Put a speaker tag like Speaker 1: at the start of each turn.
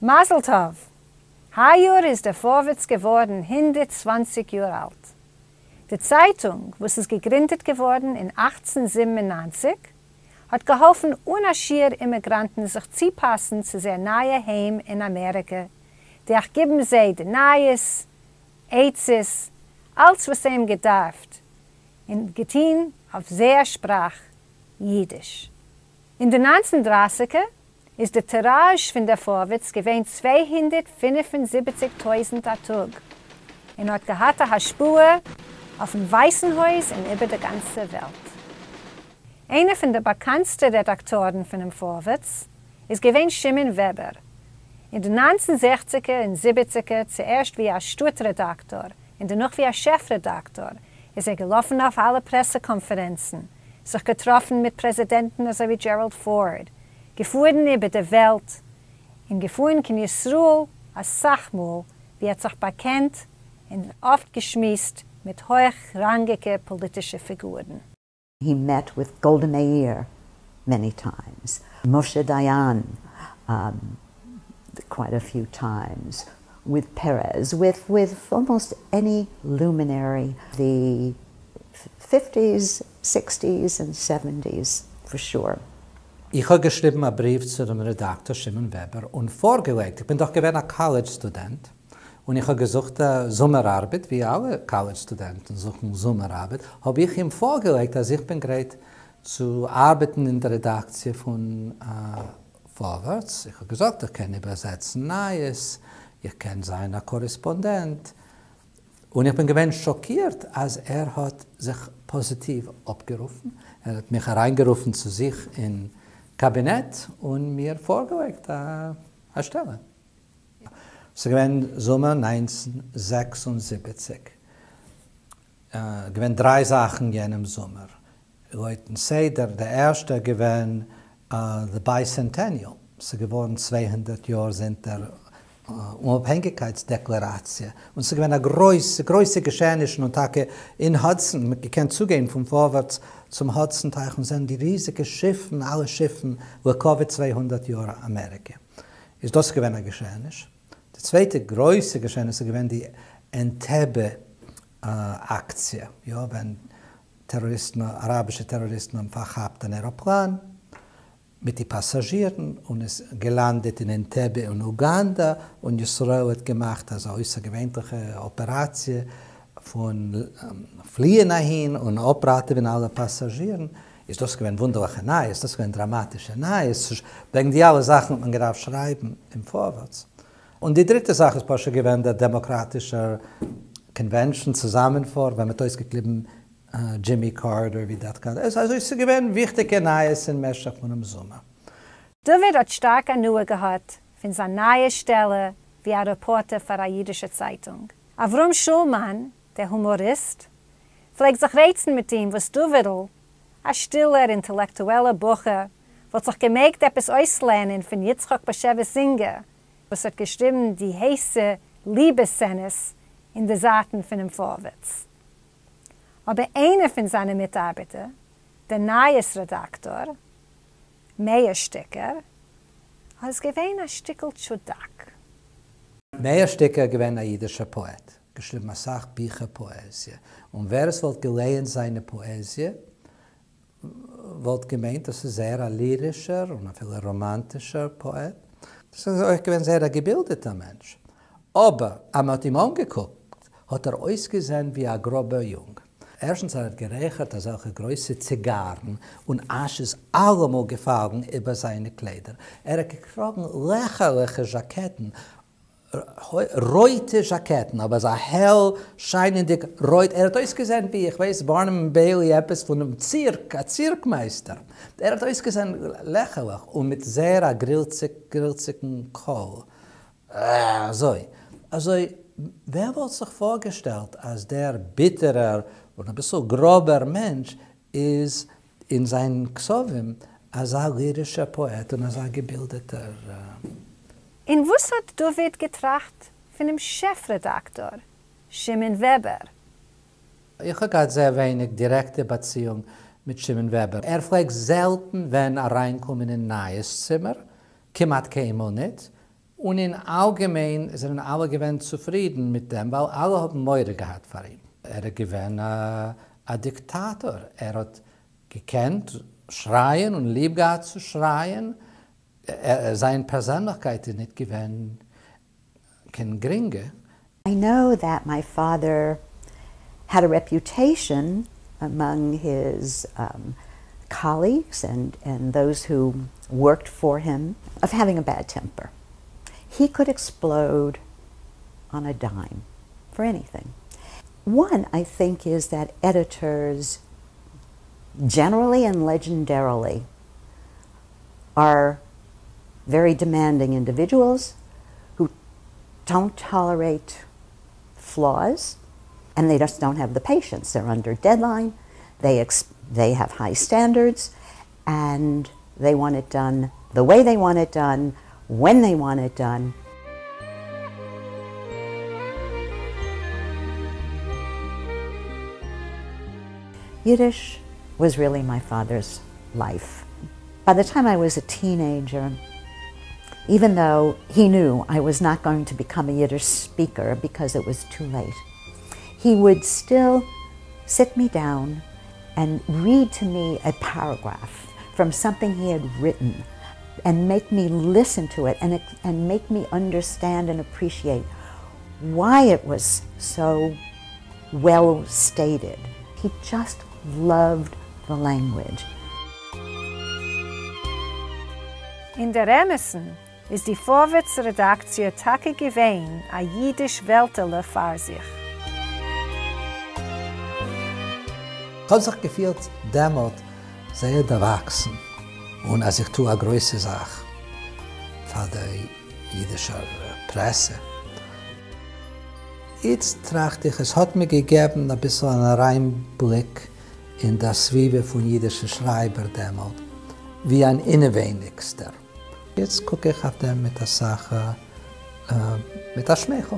Speaker 1: מזל טוב! היי-יאר איז דער פארווערטס געווארן 120 יאר אלט. די צייטונג, וואס איז געגרינדעט געווארן אין 1897, האט געהאלפן אן א שיעור אימיגראנטן זיך צופאסן צו זייער נייע היים אין אמעריקע, דורך גיבן זיי די נייעס, עצות, אלץ וואס זיי האבן געדארפט, און געטון אויף זייער שפראך, אידיש. אין די 19 דרייסיגער איז די טיראזש פון דער פארווערטס געווען 275,000 א טאג, און האט געהאט א השפעה אויפן ווייסן הויז און איבער די גאנצע וועלט. איינער פון די באקאנטסטע רעדאקטארן פונעם פארווערטס איז געווען שמעון וועבער. אין די 1960ער און 70ער, צוערשט ווי א שטאט-רעדאקטאר און דערנאך ווי א שעף-רעדאקטאר, איז ער געלאפן אויף אלע פרעסע-קאנפערענצן, זיך געטראפן מיט פרעזידענטן אזוי ווי דזשעראלד פארד, געפארן איבער די וועלט און געפארן קיין ישראל א סך מאל, וואו ער האט זיך באקענט און אפט געשמועסט מיט הויכראנגיקע פאליטישע פיגורן.
Speaker 2: He met with Golda Meir many times, Moshe Dayan quite a few times, with Peres, with almost any luminary, the 50s, 60s and 70s for sure.
Speaker 3: איך האב געשריבן א בריוו צו דעם רעדאקטאר שמעון וועבער און פארגעלייגט, איך בין דאך געווען א קאלעדזש-סטודענט, און איך האב געזוכט זומער-ארבעט, ווי אלע קאלעדזש-סטודענטן זוכן זומער-ארבעט, האב איך אים פארגעלייגט, אז איך בין גרייט צו ארבעטן אין דער רעדאקציע פון פארווערטס. איך האב געזאגט, איך קען איבערזעצן נייעס, איך קען זיין א קארעספאנדענט. און איך בין געווען שאקירט, אז ער האט זיך פאזיטיוו אפגערופן. ער האט מיך אריינגערופן צו זיך אין קאבינעט און מיר פארגעלייגט א שטעלע. ס'איז געווען זומער 1976. געווען דריי זאכן יענעם זומער לויטן סדר. דער ערשטער געווען the Bicentennial. ס'איז געווארן 200 יאר זינט דער אומאפהענגיקייטס-דעקלאראציע. און ס'איז געווען א גרויסע, גרויסע געשעענישן און טאקע אין האדסאן, מ'האט געקענט צוגיין פון פארווערטס צום האדסאן טייך און זען די ריזיגע שיפן, אלע שיפן, לכבוד 200 יאר אמעריקע. איז דאס געווען א געשעעניש. די צווייטע גרויסע געשעעניש איז געווען די ענטעבע אקציע, יא, ווען טעראריסטן, אראבישע טעראריסטן האבן פארכאפט אן עראפלאן מיט די פאסאזשירן און עס געלאנדעט אין ענטעבע אין אוגאנדא, און ישראל האט געמאכט אזא אויסערגעווענליכע אפעראציע פון פליען אהין און אפראטעווען אלע פאסאזשירן. איז דאס געווען וואונדערליכע נייעס, דאס געווען דראמאטישע נייעס. וועגן די אלע זאכן האט מען געדארפט שרייבן אין פארווערטס. און די דריטע זאך איז פשוט געווען דער דעמאקראטישער convention, צוזאמענפאר, ווען מ'האט אויסגעקליבן דזשימי קארטער ווי דאט קארטער. עס אזוי ס'איז געווען וויכטיגע נייעס אין משך פונעם זומער.
Speaker 1: דוד האט שטארק הנאה געהאט פון זיין נייע שטעלע ווי א רעפארטער פאר א אידישע צייטונג. אברהם שולמאן, דער הומאריסט, פלעגט זיך רייצן מיט אים וואס דוד'ל, א שטילער אינטעלעקטועלער בחור, וואלט זיך געמעגט עפעס אויסלערנען פון יצחק באשעוויס זינגער, וואס האט געשריבן די הייסע ליבע-סצענעס אין די זייטן פונעם פארווערטס. אבער איינער פון זיינע מיטארבעטער, דער נייעס רעדאקטאר, מאיר שטיקער, איז געווען א שטיקל טשודאק.
Speaker 3: מאיר שטיקער געווען א אידישער פאעט, געשריבן א סך ביכער פאעזיע, און ווער עס וואלט געלייענט זיינע פאעזיע, וואלט געמיינט, דאס איז זייער א לירישער און אפילו ראמאנטישער פאעט. דאס איז אויך געווען זייער א געבילדעטער מענטש. אבער אז מען האט אים אנגעקוקט, האט ער אויסגעזען ווי א גראבער יונג. ערשטנס, ער האט גערייכערט אזעלכע גרויסע ציגארן און אש איז אלעמאל געפאלן איבער זיינע קליידער. ער האט געטראגן לעכערליכע זשאקעטן, רויטע זשאקעטן, אבער אזא העל שיינענדיג רויט. ער האט אויסגעזען ווי, איך ווייס, בארנום ביילי, עפעס פונעם צירק, א צירק-מייסטער. ער האט אויסגעזען לעכערליך און מיט זייער א גרילציגן קול. אזוי. אזוי, ווער וואלט זיך פארגעשטעלט, אז דער ביטערער און א ביסל גראבער מענטש איז אין זיין כתבים אזא לירישער פאעט און אזא געבילדעטער?
Speaker 1: און וואס האט דוד געטראכט פונעם שעף-רעדאקטאר, שמעון וועבער?
Speaker 3: איך האב געהאט זייער ווייניג דירעקטע באציאונג מיט שמעון וועבער. ער פלעגט זעלטן ווען אריינקומען אין נייעס צימער, כמעט קיינמאל ניט. און אין אלגעמיין זענען אלע געווען צופרידן מיט דעם, ווייל אלע האבן מורא געהאט פאר אים. ער איז געווען א דיקטאטאר, ער האט געקענט שרייען און ליב געהאט צו שרייען, זיין פערזענליכקייט איז ניט געווען קיין גרינגע.
Speaker 2: I know that my father had a reputation among his um, colleagues and, and those who worked for him of having a bad temper. He could explode on a dime for anything. One, I think, is that editors generally and legendarily are very demanding individuals who don't tolerate flaws and they just don't have the patience. They're under deadline, they, they have high standards, and they want it done the way they want it done, when they want it done. Yiddish was really my father's life. By the time I was a teenager, even though he knew I was not going to become a Yiddish speaker because it was too late, he would still sit me down and read to me a paragraph from something he had written and make me listen to it and, and make me understand and appreciate why it was so well stated. He just loved the language.
Speaker 1: אין דער אמת'ן איז די פארווערטס רעדאקציע טאקע געווען א אידיש וועלטעלע פאר זיך.
Speaker 3: כ'האב זיך געפילט דעמאלט זייער דערוואקסן און אז איך טו א גרויסע זאך פאר דער אידישער פרעסע. איצט טראכט איך, עס האט מיר געגעבן אביסל אן אריינבליק אין דער סביבה פון אידישע שרייבער דעמאלט, ווי אן אינעווייניגסטער. איצט קוק איך אויף דעם מיט אסאך מיט א שמייכל.